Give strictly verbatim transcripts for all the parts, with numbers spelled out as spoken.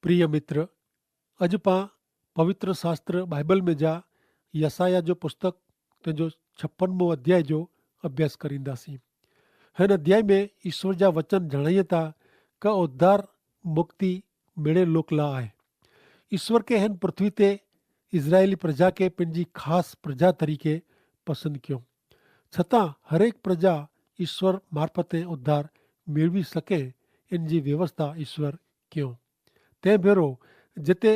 પ્રિય મિત્ર, અજ પાં પવિત્ર શાસ્ત્ર બાઈબલ મેં જા યસાયાહ જો પુસ્તક તેનો છપ્પનમો અધ્યાય જો અભ્યાસ કરીંદા સી. હેન અધ્યાય મેં ઈસ્વર જા વચન જણાયે તા કે ઉદ્ધાર મુક્તિ મેળે લોક લા આય. ઈસ્વર કે હેન પૃથ્વી તે ઇઝરાયેલી પ્રજા કે પેનજી ખાસ પ્રજા તરીકે પસંદ ક્યો. છતાં હરેક પ્રજા ઈસ્વર મારફતે ઉદ્ધાર મેળવી સકે એન જી વ્યવસ્થા ઈસ્વર ક્યો. તે ભેરો જેતે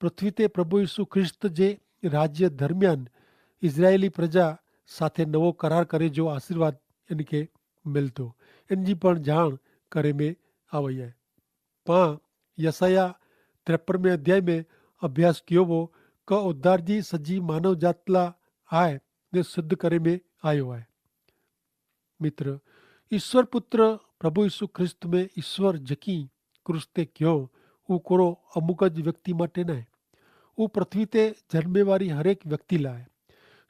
પૃથ્વી તે પ્રભુ ઈસુ ખ્રિસ્ત જે રાજ્ય ધરમિયાન ઇઝરાયેલી પ્રજા સાથે નવો કરાર કરે જો આશીર્વાદ એન કે મિલતો એન જી પણ જાણ કરે મેં આવય હૈ. પાં યસાયાહ ત્રેપન મેં અધ્યાય મેં અભ્યાસ કિયો વો કે ઉદ્ધાર જી સજી માનવ જાતલા આય ને સિદ્ધ કરે મેં આયો હૈ. મિત્ર, ઈસ્વર પુત્ર પ્રભુ ઈસુ ખ્રિસ્ત મેં ઈસ્વર જકી ક્રૂસ તે ક્યો, ઉં કોરો અમુક જ વ્યક્તિ માટે નાય, ઉં પૃથ્વી તે જન્મેવારી હરેક વ્યક્તિ લાય.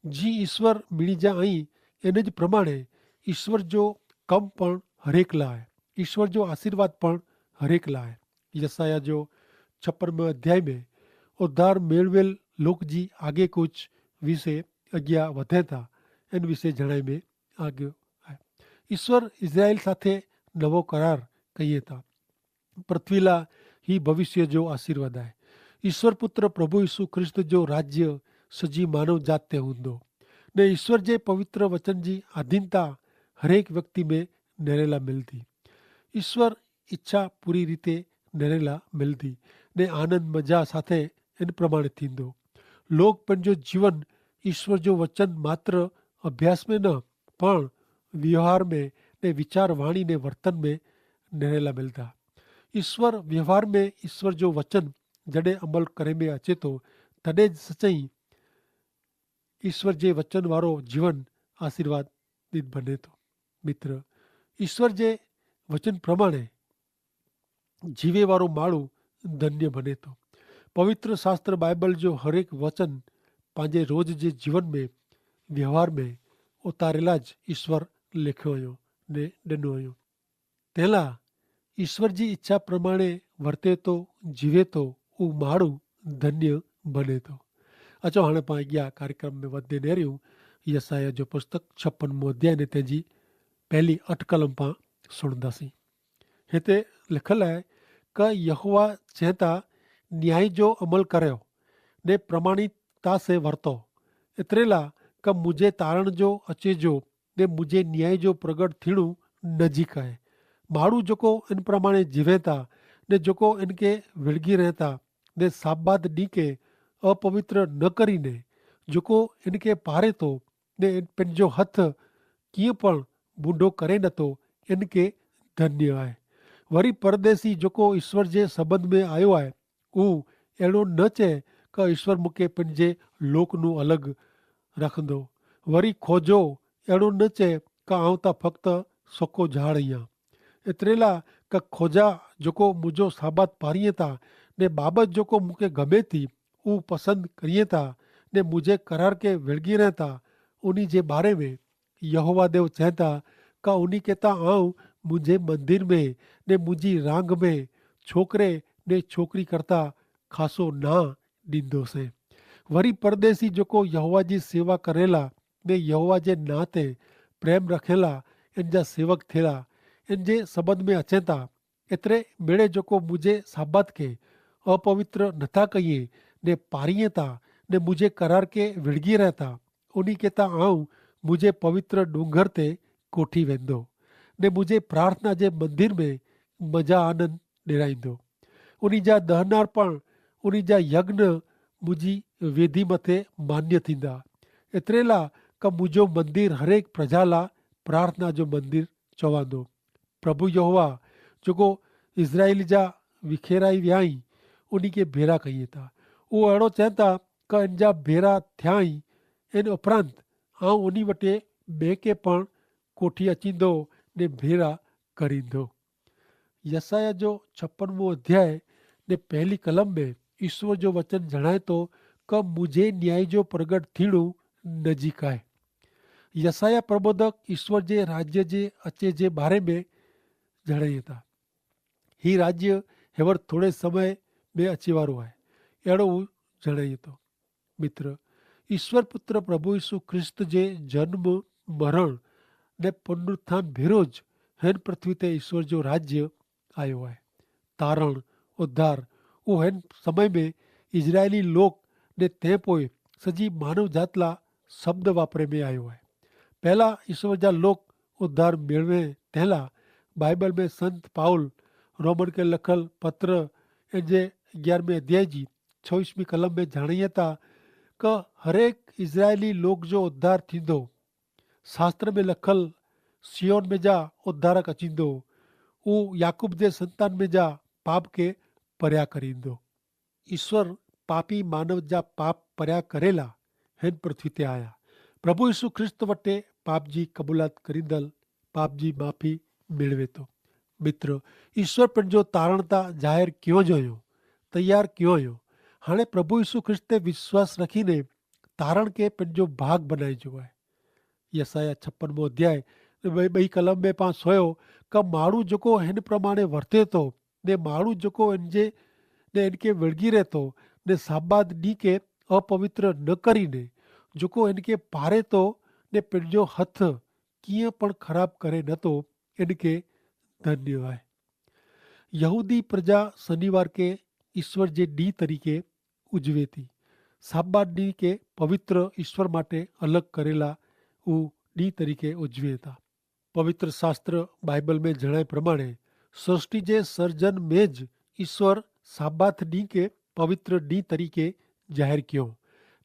જી ઈસ્વર મિણી જા અહીં, એન જ પ્રમાણે ઈસ્વર જો કમ પણ હરેક લાય, ઈસ્વર જો આશીર્વાદ પણ હરેક લાય. યસાયાહ જો છપ્પનમો અધ્યાય મેં ઉદ્ધાર મેળવેલ લોક જી આગે કુછ વિશે અગિયા વધે તા એન વિશે જણાઈ મેં આગ્યો. ઈસ્વર ઇઝરાયેલ સાથે નવો કરાર કહિએ તા પૃથ્વી લા હી ભવિષ્ય જો આશીર્વાદ આય. ઈસ્વર પુત્ર પ્રભુ ઈસુ ખ્રિસ્ત જો રાજ્ય સજી માનવ જાત તે હુંદો, ને ઈસ્વર જે પવિત્ર વચન જી આધીનતા હરેક વ્યક્તિ મેં નેરેલા મિલતી. ઈસ્વર ઇચ્છા પૂરી રીતે નેરેલા મિલતી ને આનંદ મજા સાથે એન પ્રમાણે થીંદો. લોક પન જો જીવન ઈસ્વર જો વચન માત્ર અભ્યાસ મેં ન પણ વ્યવહાર મેં ને વિચારવાણી ને વર્તન મેં નેરેલા મિલતા. ઈસ્વર વ્યવહાર મેં ઈસ્વર જો વચન જડે અમલ કરે મેં અચેતો તદે જ સચાઈ ઈસ્વર જે વચન વારો જીવન આશીર્વાદિત બનેતો. મિત્ર, ઈસ્વર જે વચન પ્રમાણે જીવે વારો માળું ધન્ય બનેતો. પવિત્ર શાસ્ત્ર બાઈબલ જો હરેક વચન પાંજે રોજ જે જીવન મેં વ્યવહાર મેં ઉતારેલા જ ઈસ્વર લેખ્યો અયો ને ડેનો અયો. તેલા ઈસ્વર જી ઇચ્છા પ્રમાણે વર્તે તો જીવે તો ઉમાડું ધન્ય બને તો. અચો હણે પાં અગિયા કાર્યક્રમ મેં વધે નેર્યું યસાયાહ જો પુસ્તક છપ્પન મોધ્યાને તેજી પહેલી અટકલમ પાં સુણદાસી. હેતા લિખલ હૈ કે યહોવા ચેતા ન્યાય જો અમલ કર્યો ને પ્રમાણિકતા સે વર્તો. એતરેલા કે મુઝે તારણ જો અચે જો ને મુઝે ન્યાય જો પ્રગટ થીણું નજીક હૈ. માણુ જોકો એન પ્રમાણે જીવેતા ને જોકો એનકે વિડગી રહેતા ને સાબાદ દીકે અપવિત્ર ન કરીને જોકો એનકે પારેતો ને પેનજો હથ કિંપણ બુંડો કરે નતો એનકે ધન્ય હૈ. વરી પરદેશી જોકો ઈસ્વર જે સંબંધ મેં આયો હૈ ઉહ એડો ન ચે કે ઈસ્વર મુકે પેનજે લોક નું અલગ રખંદો. વરી ખોજો એડો ન ચે કે આઉં તા ફક્ત સકો જાડ અહિયા. એતરેલા કે ખોજા જોકો મુજો સાબાત પારિયે તા ને બાબત જોકો મુકે ગમે થી ઉહ પસંદ કરિયે તા ને મુજે કરાર કે વેડગી રહેતા ઉની જે બારે મેં યહોવા દેવ ચેતા કે ઉની કેતા આઉં મુજે મંદિર મેં ને મુજી રાંગ મેં છોકરે ને છોકરી કરતા ખાસો ના દીંદો સે. વરી પરદેશી જોકો યહોવા જી સેવા કરેલા ને યહોવા જે નાતે પ્રેમ રખેલા એન જા સેવક થેલા એન જે સંબંધ મેં અચેતા એતરે મેળે જોકો મુજે સાબાત કે અપવિત્ર નથા કહિયે ને પારિયે તા ને મુજે કરાર કે વિડગી રહેતા ઉની કેતા આઉં મુજે પવિત્ર ડુંગર તે કોઠી વેંદો ને મુજે પ્રાર્થના જે મંદિર મેં મજા આનંદ ડેરાઈંદો. ઉની જા દહનાર પણ ઉની જા યજ્ઞ મુજી વેધી મતે માન્ય થીંદા. એતરેલા કે મુજો મંદિર હરેક પ્રજાલા પ્રાર્થના જો મંદિર ચોવાંદો. પ્રભુ યહોવા જોકો ઇઝરાયેલી જા વિખેરાઈ વ્યાઈ ઉની કે ભેરા કહિયે તા ઉહ એડો ચેતા કે એન જા ભેરા થ્યાઈ એન ઉપરાંત આઉં ઉની વટે બેંકે પણ કોઠી અચીંદો ને ભેરા કરીંદો. યસાયાહ જો છપ્પનમો અધ્યાય ને પહેલી કલમ મેં ઈસ્વર જો વચન જણાયતો કે મુઝે ન્યાય જો પ્રગટ થીણું નજીક આય. યસાયાહ પ્રબોધક ઈસ્વર જે રાજ્ય જે અચે જે બારે મેં જણાયતા હી રાજ્ય હેવર થોડે સમય મેં અચેવારો આય. એડો ઉં જણાયે તો, મિત્ર, ઈસ્વર પુત્ર પ્રભુ ઈસુ ખ્રિસ્ત જે જન્મ, મરણ ને પુનરુત્થાન ભેરો જ હેન પૃથ્વી તે ઈસ્વર જો રાજ્ય આયો આય. તારણ, ઉદ્ધાર, ઉ હેન સમય મેં ઇઝરાયેલી લોક ને તે પોય સજી માનવ જાતલા શબ્દ વાપરે મેં આયો આય. પહેલા ઈસ્વર જા લોક ઉદ્ધાર મેળવે તેલા બાઈબલ મેં સંત પાઉલ રોમન કે લખલ પત્ર એન જે અગિયારમે અધ્યાય જી છવીસમી કલમ મેં જાણીએ તા, કે હરેક ઇઝરાયેલી લોક જો ઉદ્ધાર થીંદો શાસ્ત્ર મેં લખલ સિયોન મેં જા ઉદ્ધારક અચીંદો, ઉ યાકૂબ જે સંતાન મેં જા પાપ કે પર્યા કરીંદો. ઈસ્વર પાપી માનવ જા પાપ પર્યા કરેલા હેન પૃથ્વી તે આયા. પ્રભુ ઈસુ ખ્રિસ્ત વટે પાપ જી કબૂલાત કરીંદલ પાપ જી માફી મેળવે તો. મિત્ર, ઈસ્વર પણ જો તારણતા જાહેર ક્યો જોયો, તૈયાર ક્યો યો. હાણે પ્રભુ ઈસુ ખ્રિસ્ત તે વિશ્વાસ રખીને તારણ કે પણ જો ભાગ બનાઈ જો આય. યસાયાહ છપ્પન મો અધ્યાય બઈ કલમ મેં પાં સોયો, કે માણુ જોકો હેન પ્રમાણે વર્તે તો ને માણુ જોકો એન જે ને એન કે વળગી રહેતો ને સાબાદ દી કે અપવિત્ર ન કરી ને જોકો એન કે પારે તો ને પેનજો હથ કિયા પણ ખરાબ કરે નતો એન કે ધન્ય આય. યહૂદી પ્રજા શનિવાર કે ઈસ્વર જે દી તરીકે ઉજવે તી. સાબાદ દી કે પવિત્ર ઈસ્વર માટે અલગ કરેલા ઉ દી તરીકે ઉજવે તા. પવિત્ર શાસ્ત્ર બાઈબલ મેં જણાય પ્રમાણે સૃષ્ટિ જે સર્જન મેં જ ઈસ્વર સાબાથ દી કે પવિત્ર દી તરીકે જાહેર ક્યો.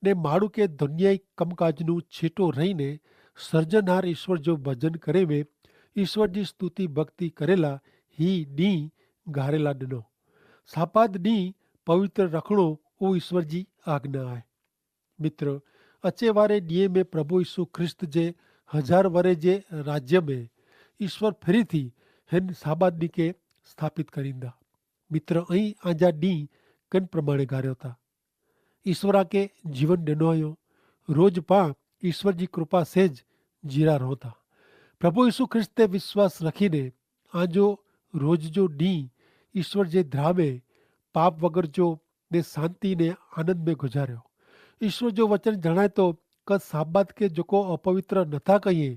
ને માડૂ કે ધન્યાઈ કમકાજનું છેટો રહીને સર્જનહાર ઈસ્વર જો ભજન કરે મેં ઈસ્વર જી સ્તુતિ ભક્તિ કરેલા હી દી ગારેલા દનો. સાબાથ દી પવિત્ર રખણો ઉ ઈસ્વર જી આજ્ઞા આય. મિત્ર, અચેવારે દિયે મેં પ્રભુ ઈસુ ખ્રિસ્ત જે હજાર વરે જે રાજ્ય મેં ઈસ્વર ફેરી થી હેન સાબાદ દી કે સ્થાપિત કરીંદા. મિત્ર, અહીં આજા દી કન પ્રમાણે ગાર્યો તા? ઈસ્વર આકે જીવન દેનો આયો. રોજ પા ઈસ્વર જી કૃપા સે જ જીરા રોતા. પ્રભુ ઈસુ ખ્રિસ્ત તે વિશ્વાસ રખીને આજો રોજ જો દી ઈસ્વર જે ધ્રામે પાપ વગર જો ને શાંતિ ને આનંદ મેં ગુજાર્યો. ઈસ્વર જો વચન જણાયતો કે સાબાત કે જોકો અપવિત્ર નથા કહિએ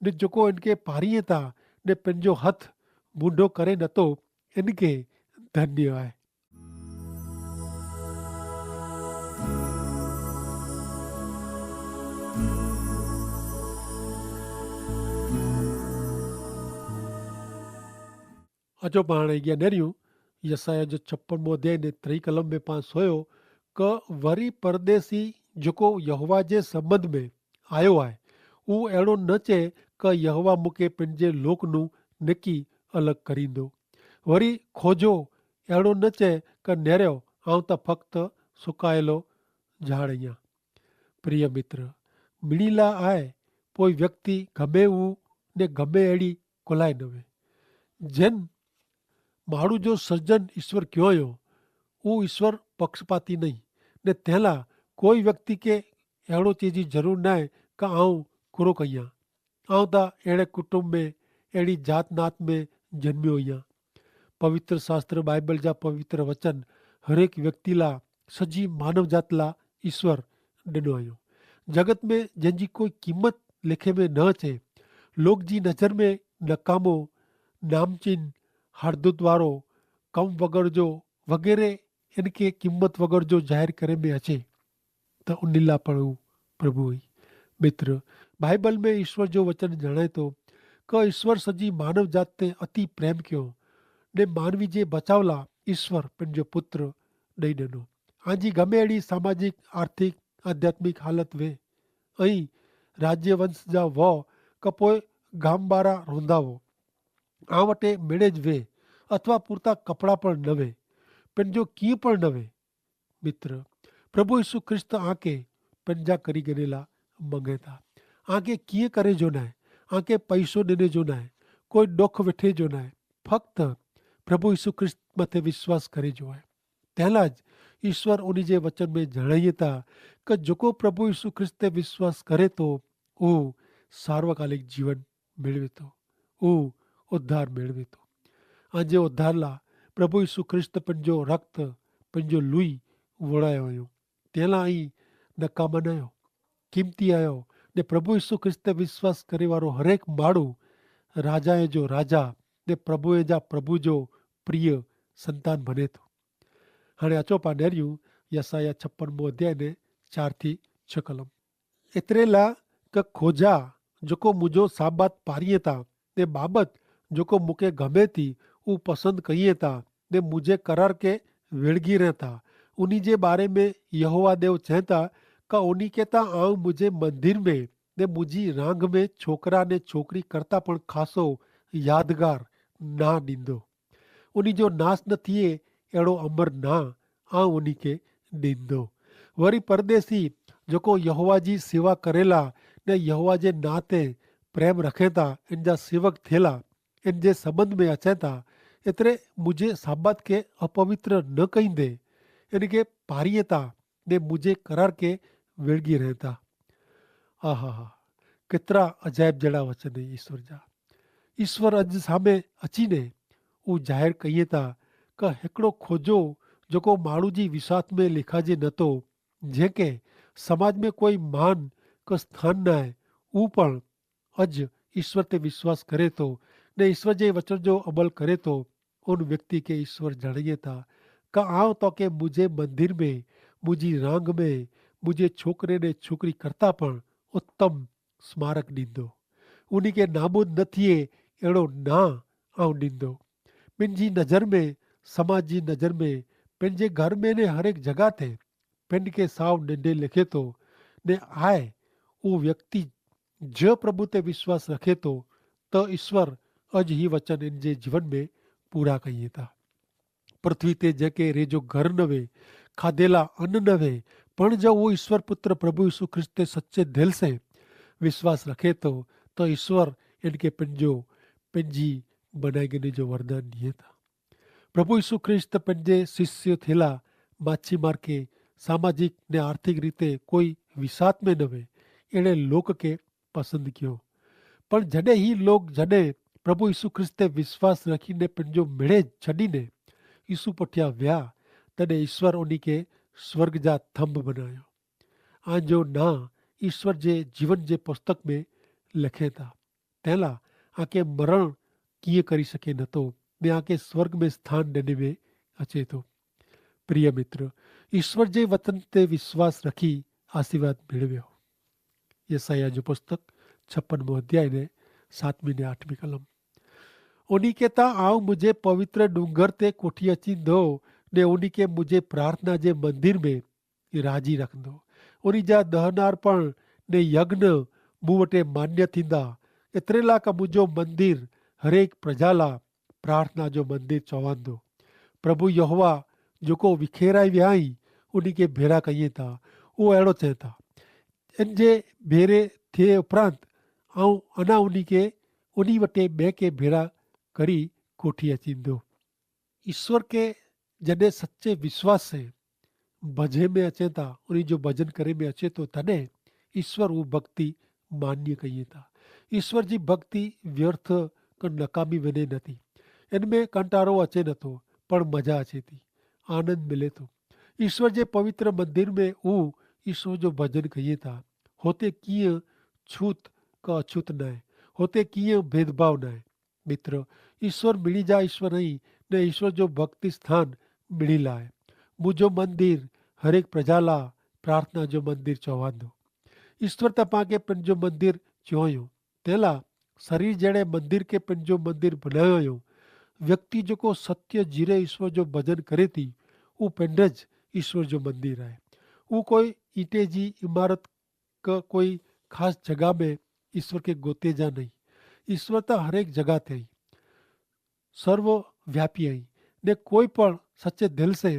ને જોકો એનકે પારિયે તા ને પેનજો હથ ભૂંડો કરે નતો એનકે ધન્ય આય. અજો પાણે અગિયા નેર્યું યસાયાહ જો છપ્પન મોં અધ્યાય ને ત્રય કલમ મેં પાં સોયો કે વરી પરદેસી જોકો યહોવા જે સંબંધ મેં આયો આય ઉં એડો ન ચે કે યહોવા મુકે પન જે લોકનું નકી અલગ કરીંદો. વરી ખોજો એડો ન ચે કે નેર્યો આઉં તા ફક્ત સુકાયેલો જાડ અહિયા. પ્રિય મિત્ર, મિણીલા આય પોય વ્યક્તિ ગમે ઉં ને ગમે એડી કોલાય નવે. જેન માડૂ જો સર્જન ઈસ્વર ક્યોંયો ઉં ઈસ્વર પક્ષપાતી નહીં. ને તેલા કોઈ વ્યક્તિ કે એડો ચેજી જરૂર નાય કા આઉં કુરો કહિયા. આઉં તા એડે કુટુંબ મેં એડી જાતનાત મેં જન્મ્યો અહિયા. પવિત્ર શાસ્ત્ર બાઈબલ જા પવિત્ર વચન હરેક વ્યક્તિલા સજી માનવજાતલા ઈસ્વર ડેનો અયો. જગત મેં જેનજી કોઈ કિંમત લેખે મેં ન છે, લોક જી નજર મેં નકામો, નામચીન, હાર્દુત વારો, કમ વગર જો વગેરે એનકે કિંમત વગર જો જાહેર કરે મેં હચે, તો ઉન્નીલા પણ ઉં પ્રભુ હી. મિત્ર, બાઈબલ મેં ઈસ્વર જો વચન જણાયતો કે ઈસ્વર સજી માનવજાત તે અતિ પ્રેમ ક્યો ને માનવી જે બચાવલા ઈસ્વર પણ જો પુત્ર દઈ દેનો. આજી ગમે એડી સામાજિક, આર્થિક, આધ્યાત્મિક હાલત વે, અહીં રાજ્યવંશ જા વો કપોય ગામબારા રોંધાવો, આ વટે મેળે જ વે અથવા પૂરતા કપડા પણ નવે, પણ જો કિંય પણ નવે. મિત્ર, પ્રભુ ઈસુ ખ્રિસ્ત આંકે પંજા કરી ગનેલા મંગેતા. આંકે કિંય કરે જો નાય, આંકે પૈસો દેને જો નાય, કોઈ દોખ વેઠે જો નાય, ફક્ત પ્રભુ ઈસુ ખ્રિસ્ત મતે વિશ્વાસ કરે જો આય. તેલા જ ઈસ્વર ઉની જે વચન મેં જણાયે તા કે જોકો પ્રભુ ઈસુ ખ્રિસ્ત તે વિશ્વાસ કરે તો ઉહ સાર્વકાલિક જીવન મેળવે તો, ઉહ ઉદ્ધાર મેળવે તો. આજે ઉદ્ધારલા પ્રભુ ઈસુ ખ્રિસ્ત પણ જો રક્ત પન જો લુઈ વોડાયો અયો. તેલા અહીં નકામન અયો, કિંમતી અયો. ને પ્રભુ ઈસુ ખ્રિસ્ત વિશ્વાસ કરેવારો હરેક માડૂ રાજાએ જો રાજા ને પ્રભુએ જા પ્રભુ જો પ્રિય સંતાન ભને થો. હણે અચો પાનેર્યું યસાયાહ છપ્પન મોં અધ્યાય ને ચાર થી છ કલમ. એતરેલા કે ખોજા જોકો મુજો સાબાત પારિયે તા ને બાબત જોકો મુકે ગમે થી ઉપસંદ કહિયે તા ને મુજે કરાર કે વેડગી રહેતા. ઉની જે બારે મેં યહોવા દેવ ચેતા કા ઉની કેતા આઉં મુજે મંદિર મેં ને મુજી રાંગ મેં છોકરા ને છોકરી કરતા પણ ખાસો યાદગાર ના દીંદો. ઉની જો નાસ ન થિયે એડો અમર ના આઉં ઉની કે દીંદો. વરી પરદેસી જોકો યહોવા જી સેવા કરેલા ને યહોવા જે નાતે પ્રેમ રખેતા એન જા સેવક થેલા એન જે સંબંધ મેં અચેતા એતરે મુજે સાબાત કે અપવિત્ર ન કઈંદે એન કે પારિયે તા ને મુજે કરાર કે વેડગી રહેતા. આહાહા, કેતરા અજાયબ જેડા વચન હૈ ઈસ્વર જા. ઈસ્વર અજ સામે અચીને ઉજાહેર કહિયે તા કે હેકડો ખોજો જોકો માણૂ જી વિસાત મેં લેખાજે નતો, જેંકે સમાજ મેં કોઈ મહાન કે સ્થાન નાય, ઉપણ અજ ઈસ્વર તે વિશ્વાસ કરે તો ને ઈસ્વર જે વચન જો અમલ કરે તો ઉન વ્યક્તિ કે ઈસ્વર જણાયે તા કા આવ તો કે મુઝે મંદિર મેં મુઝી રાંગ મેં મુઝે છોકરે ને છોકરી કરતા પણ ઉત્તમ સ્મારક દીંદો. ઉની કે નાબૂદ ન થિયે એડો ના આવ દીંદો. પેનજી નજર મેં સમાજ જી નજર મેં પેનજે ઘર મેં ને હરેક જગા તે પેન કે સાવ નેંધે લેખે તો ને આય ઉ વ્યક્તિ જે પ્રભુ તે વિશ્વાસ રખે તો તો ઈસ્વર અજ હી વચન એનજે જીવન મેં પૂરા કહિયે તા. પૃથ્વી તે જેંકે રેજો ઘર નવે ખાધેલા અન્ન નવે પણ જો ઉ ઈસ્વર પુત્ર પ્રભુ ઈસુ ખ્રિસ્ત તે સચ્ચે ધેલ સે વિશ્વાસ રખે તો તો ઈસ્વર એનકે પેનજો પેનજી બનાઈ ગને જો વરદાન નિયે તા. પ્રભુ ઈસુ ખ્રિસ્ત પેનજે શિષ્ય થેલા માછી માર્કે સામાજિક ને આર્થિક રીતે કોઈ વિસાત મેં નવે એણે લોક કે પસંદ કિયો. પણ જડે હી લોક જડે પ્રભુ ઈસુ ખ્રિસ્ત તે વિશ્વાસ રખી ને પેનજો મેળે છડી ને ઈસુ પઠ્યા વ્યા તદે ઈસ્વર ઉની કે સ્વર્ગ જા થંભ બનાયો. આજો ના ઈસ્વર જે જીવન જે પુસ્તક મેં લખે તા તેલા આકે મરણ કિયા કરી શકે નતો ને આકે સ્વર્ગ મેં સ્થાન દેને મેં અચેતો. પ્રિય મિત્ર, ઈસ્વર જે વતન તે વિશ્વાસ રખી આશીર્વાદ મેળવ્યો. યસાયાહ જો પુસ્તક છપ્પન મોં અધ્યાય ને સાતમી ને આઠમી કલમ. ઉની કેતા આવ મુઝે પવિત્ર ડુંગર તે કોઠી અચી દો ને ઉની કે મુઝે પ્રાર્થના જે મંદિર મેં રાજી રખંદો. ઉની જા દહનાર પણ ને યજ્ઞ મુવટે માન્ય થીંદા. એતરેલા કા મુઝો મંદિર હરેક પ્રજાલા પ્રાર્થના જો મંદિર ચોવાંદો. પ્રભુ યહોવા જોકો વિખેરાઈ વ્યાઈ ઉની કે ભેરા કહિયે તા ઉ એડો ચેતા એન જે ભેરે થે ઉપરાંત આઉં અના ઉની કે ઉની વટે બે કે ભેરા કરી કોઠી અચીંદો. ઈસ્વર કે જડે સચ્ચે વિશ્વાસ સે ભજે મેં અચેતા ઉની જો ભજન કરે મેં અચેતો તને ઈસ્વર ઉ ભક્તિ માન્ય કહિયે તા. ઈસ્વર જી ભક્તિ વ્યર્થ કે નકામી વેને નથી. એન મેં કંટારો અચે નતો પણ મજા અચેતી આનંદ મિલે તો. ઈસ્વર જે પવિત્ર મંદિર મેં ઉ ઈસ્વર જો ભજન કહિયે તા. હોતે કિયા છૂત કે અછૂત નાય. હોતે કિયા ભેદભાવ નાય. મિત્ર, ઈસ્વર મિણી જા ઈસ્વર નહીં ને ઈસ્વર જો ભક્તિ સ્થાન મિણી લાય. મુજો મંદિર હરેક પ્રજાલા પ્રાર્થના જો મંદિર ચોવાંદો. ઈસ્વર તપાંકે પન જો મંદિર ચોયો તેલા શરીર જેણે મંદિર કે પન જો મંદિર બનાયો. વ્યક્તિ જોકો સત્ય જીરે ઈસ્વર જો ભજન કરે તી ઉં પન જ ઈસ્વર જો મંદિર આય. ઉં કોઈ ઈટે જી ઇમારત કે કોઈ ખાસ જગા મેં ઈસ્વર કે ગોતે જા નહીં. ઈસ્વર તા હરેક જગા તે અહીં સર્વ વ્યાપી અહીં. ને કોઈ પણ સચ્ચે દિલ સે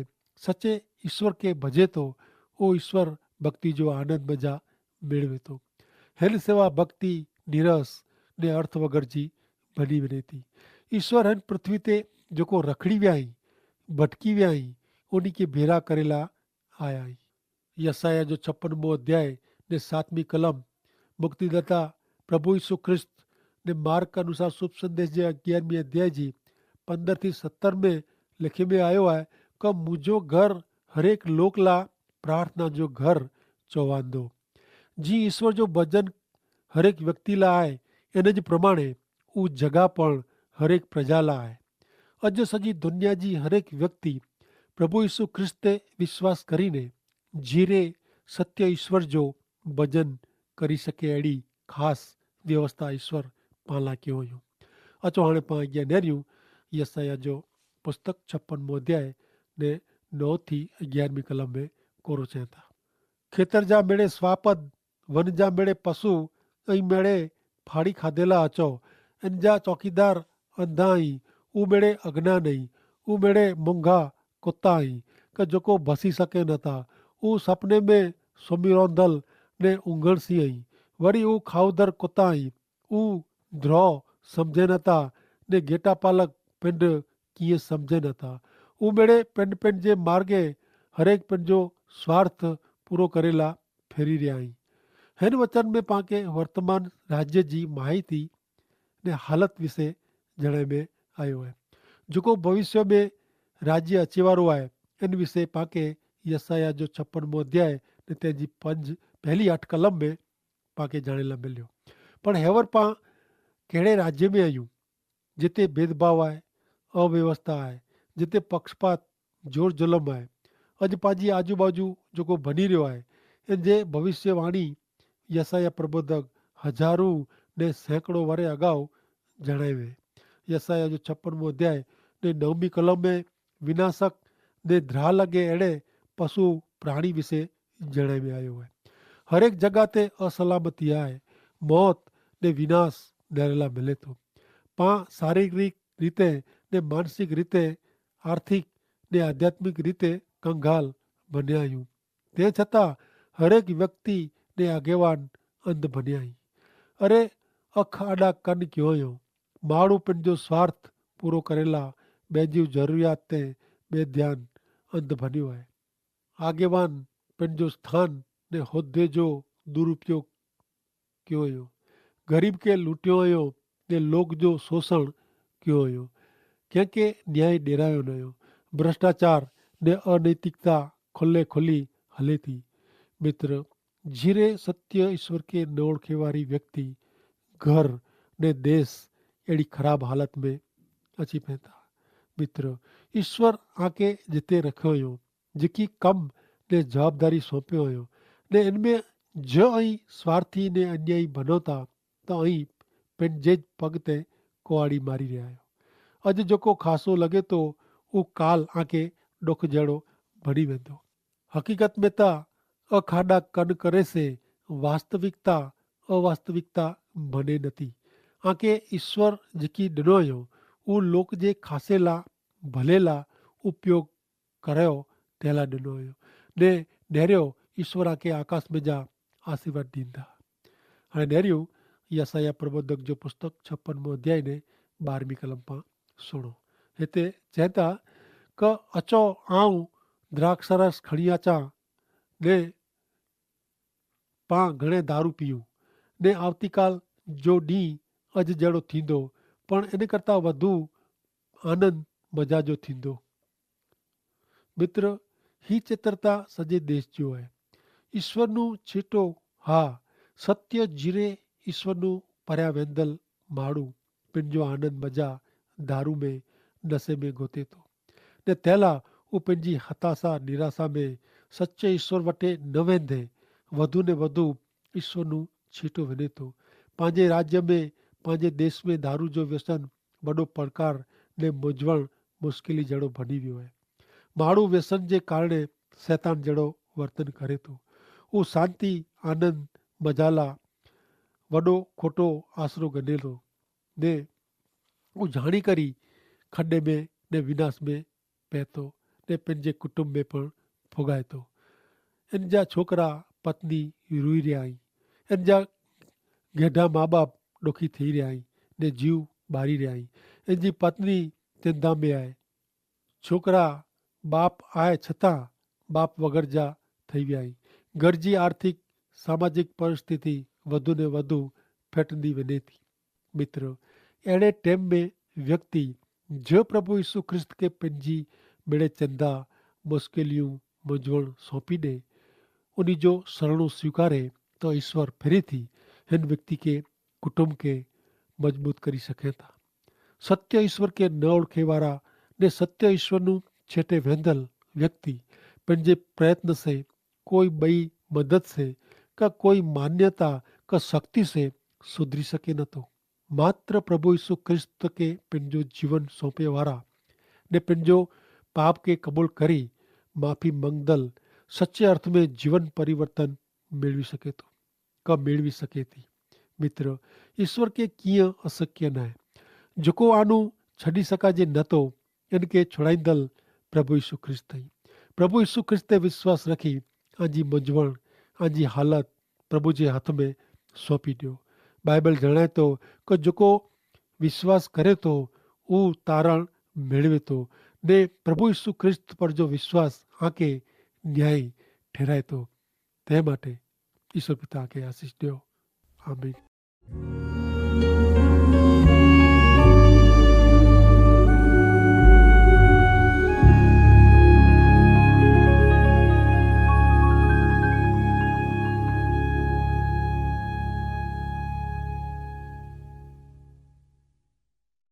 સચ્ચે ઈસ્વર કે ભજે તો ઓ ઈસ્વર ભક્તિ જો આનંદ મજા મેળવે તો. હેન સેવા ભક્તિ નિરસ ને અર્થ વગર જી ભની વેનેતી. ઈસ્વર હેન પૃથ્વી તે જોકો રખડી વ્યાઈ ભટકી વ્યાઈ ઉની કે ભેરા કરેલા આયાઈ. યસાયાહ જો છપ્પન મો અધ્યાય ને સાતમી કલમ મુક્તિદાતા પ્રભુ ઈસુ ખ્રિસ્ત ને માર્ગ અનુસાર શુભ સંદેશ જે અગિયારમી અધ્યાય જી પંદર થી સત્તર મેં લેખે મેં આયો હૈ. કે મુજો ઘર હરેક લોક લા પ્રાર્થના જો ઘર ચોવાંદો. જી ઈસ્વર જો ભજન હરેક વ્યક્તિ લા આય, એન જ પ્રમાણે ઉજગા પણ હરેક પ્રજા લા આય. અજ સજી દુનિયા જી હરેક વ્યક્તિ પ્રભુ ઈસુ ખ્રિસ્ત તે વિશ્વાસ કરીને જીરે સત્ય ઈસ્વર જો ભજન કરી શકે એડી ખાસ વ્યવસ્થા ઈસ્વર પાલા ક્યો હોયો. અચો હાણે પાં અજ્ઞા નેર્યું યસાયા જો પુસ્તક છપ્પન મોં અધ્યાય ને નવ થી અગિયારમી કલમ મેં કોરો ચેતા. ખેતર જા મેળે સ્વાપદ વન જા મેળે પશુ અહીં મેળે ફાડી ખાધેલા અચો. અન જા ચોકીદાર અંધા અહીં ઉમેડે અગના નહીં ઉમેડે મોંઘા કોતા અહીં કે જોકો ભસી શકે નતા ઉ સપને મેં સોમિરોંધલ ને ઉંગણસી અહીં વરી ઉ ખાઉધર કોતા અહીં ઉ ધ્રો સમઝે નતા ને ગેટા પાલક પેંડ કિયે સમઝે નતા. ઉમેડે પેંડ પેંડ જે માર્ગે હરેક પેંડ જો સ્વાર્થ પૂરો કરેલા ફેરી રહ્યા હૈં. હેન વચન મેં પાંકે વર્તમાન રાજ્ય જી માહિતી ને હાલત વિશે જણાઈ મેં આયો હૈ. જોકો ભવિષ્ય મેં રાજ્ય અચેવારો આય એન વિશે પાંકે યસાયા જો છપ્પન મોં અધ્યાય ને તેની પંજ પહેલી અઠ કલમ મેં પાંકે જાણેલા મેલ્યો. પણ હેવર પાં કહેડે રાજ્ય મેં આયું જેતે ભેદભાવ આય, અવ્યવસ્થા આય, જેતે પક્ષપાત, જોર જુલમ આય. અજ પાંજી આજુબાજુ જોકો ભની રહ્યો આય એન જે ભવિષ્યવાણી યસાયા પ્રબોધક હજારો ને સેંકડો વરે અગાઉ જણાયવે. યસાયા જો છપ્પન મોં અધ્યાય ને નવમી કલમ મેં વિનાશક ને ધ્રાહ લગે એડે પશુ પ્રાણી વિશે જણાયવે આયો હૈ. હરેક જગા તે અસલામતી આય, મોત ને વિનાશ નેરેલા મિલે તો. પાં શારીરિક રીતે ને માનસિક રીતે આર્થિક ને આધ્યાત્મિક રીતે કંગાલ ભન્યા હૈં. તે છતાં હરેક વ્યક્તિ ને આગેવાન અંધ ભન્યા હૈં. અરે અખાડા કન ક્યો હૈં. માણુ પન જો સ્વાર્થ પૂરો કરેલા બેંજી જરૂરિયાત તે બેધ્યાન અંધ ભન્યો હૈ. આગેવાન પન જો સ્થાન ને હોદ્ધે જો દુરુપયોગ ક્યો હૈં. ગરીબ કે લૂંટ્યો હૈં ને લોક જો શોષણ ક્યો હૈં. કેંકે ન્યાય ડેરાયો નયો. ભ્રષ્ટાચાર ને અનૈતિકતા ખુલ્લે ખુલ્લી હલે થી. મિત્ર, જીરે સત્ય ઈશ્વર કે નોળખેવારી વ્યક્તિ ઘર ને દેશ એડી ખરાબ હાલત મેં અચી પેંતા. મિત્ર, ઈશ્વર આકે જેતે રખ્યો હૈં જેકી કમ ને જવાબદારી સોંપ્યો હૈં ને એન મેં જો અહીં સ્વાર્થી ને અન્યાયી ભનોતા તો અહીં પેનજે જ પગ તે કોહાડી મારી રહ્યા હૈં. અજ જોકો ખાસો લગે તો ઉકાલ આકે ડોખ જેડો ભરી વેંધો. હકીકત મેં તા અખાડા કન કરે સે વાસ્તવિકતા અવાસ્તવિકતા ભને નથી. આકે ઈશ્વર જેકી ડનો હૈં ઉ લોક જે ખાસેલા ભલેલા ઉપયોગ કરેઓ તેલા ડનો હૈં. ને નેરેઓ ઈશ્વર આકે આકાશ મેં જા આશીર્વાદ દીંદા. હણે નેર્યું યસાયાહ પ્રબોધક જો પુસ્તક છપ્પન મોં અધ્યાય ને બારમી કલમ પાં સુણો. હેતા ચેતા કે અચો આઉં દ્રાક્ષરસ ખણિયા ચા ને પાં ઘણે ધારૂ પીયું ને આવતી કાલ જો દી અજ જેડો થીંદો પણ એન કરતા વધુ આનંદ મજા જો થીંદો. મિત્ર, હી ચિત્રતા સજે દેશ જો હૈ. ઈસ્વર નું છીટો હા સત્ય જીરે ઈસ્વર નું પર્યાવેંદલ માડૂ પન જો આનંદ મજા ધારૂ મેં નસે મેં ગોતે તો. ને તેલા ઉપન જી હતાસા નિરાસા મેં સચ્ચે ઈસ્વર વટે ન વેંધે વધુ ને વધુ ઈસ્વર નું છીટો વેને તો. પાંજે રાજ્ય મેં પાંજે દેશ મેં ધારૂ જો વ્યસન વડો પડકાર ને મુજવણ મુશ્કેલી જેડો ભની વ્યો હૈ. માણુ વ્યસન જે કારણે સૈતાન જેડો વર્તન કરે તો ઉ શાંતિ આનંદ મજાલા વડો ખોટો આશરો ગનેલો ને ઉ જાણી કરી ખડે મેં ને વિનાશ મેં પૈતો ને પેનજે કુટુંબ મેં પણ ફોગાયતો. એન જા છોકરા પત્ની રૂઈ રહ્યા હૈં. એન જા ગેઢા માબાપ ડોખી થઈ રહ્યા હૈં ને જીવ બારી રહ્યા હૈં. એન જી પત્ની તેંધા મેં આય. છોકરા બાપ આય છતાં બાપ વગર જા થઈ વ્યા હૈં. ગરજી આર્થિક સામાજિક પરિસ્થિતિ વધુ ને વધુ ફેટની વેને થી. મિત્ર, એડે ટેમ મેં વ્યક્તિ જો પ્રભુ ઈસુ ખ્રિસ્ત કે પેનજી મેળે ચેંદા મુશ્કેલિયું મુજવણ સોંપી દે, ઉની જો સરણું સ્વીકારે, તો ઈસ્વર ફેરી થી હેન વ્યક્તિ કે કુટુંબ કે મજબૂત કરી શકે થા. સત્ય ઈસ્વર કે ન ઓળખે વારા ને સત્ય ઈસ્વરનું છેટે વેંધલ વ્યક્તિ પન જે પ્રયત્ન સે, કોઈ બઈ મદદ સે, કા કોઈ માન્યતા કા શક્તિ સે સુધરી શકે નતો. માત્ર પ્રભુ ઈસુ ખ્રિસ્ત કે પન જો જીવન સોંપે વારા ને પન જો પાપ કે કબૂલ કરી માફી મંગદલ સચ્ચે અર્થ મેં જીવન પરિવર્તન મેળવી શકે તો કા મેળવી શકે તી. મિત્ર, ઈસ્વર કે કિયા અસક્ય નાય. જોકો આનું છડી સકાજે નતો, એન કે છોડાઈંદલ પ્રભુ ઈસુ ખ્રિસ્ત હૈં. પ્રભુ ઈસુ ખ્રિસ્ત તે વિશ્વાસ રખી આજી મજવણ, આજી હાલત પ્રભુ જે હાથ મેં સોંપી દ્યો. બાઈબલ જણાયતો કે જોકો વિશ્વાસ કરે તો ઉ તારણ મેળવે તો, ને પ્રભુ ઈસુ ખ્રિસ્ત પર જો વિશ્વાસ આંકે ન્યાયી ઠેરાય તો. તે માટે ઈસુ પિતા આંકે આશીસ દ્યો. આમીન.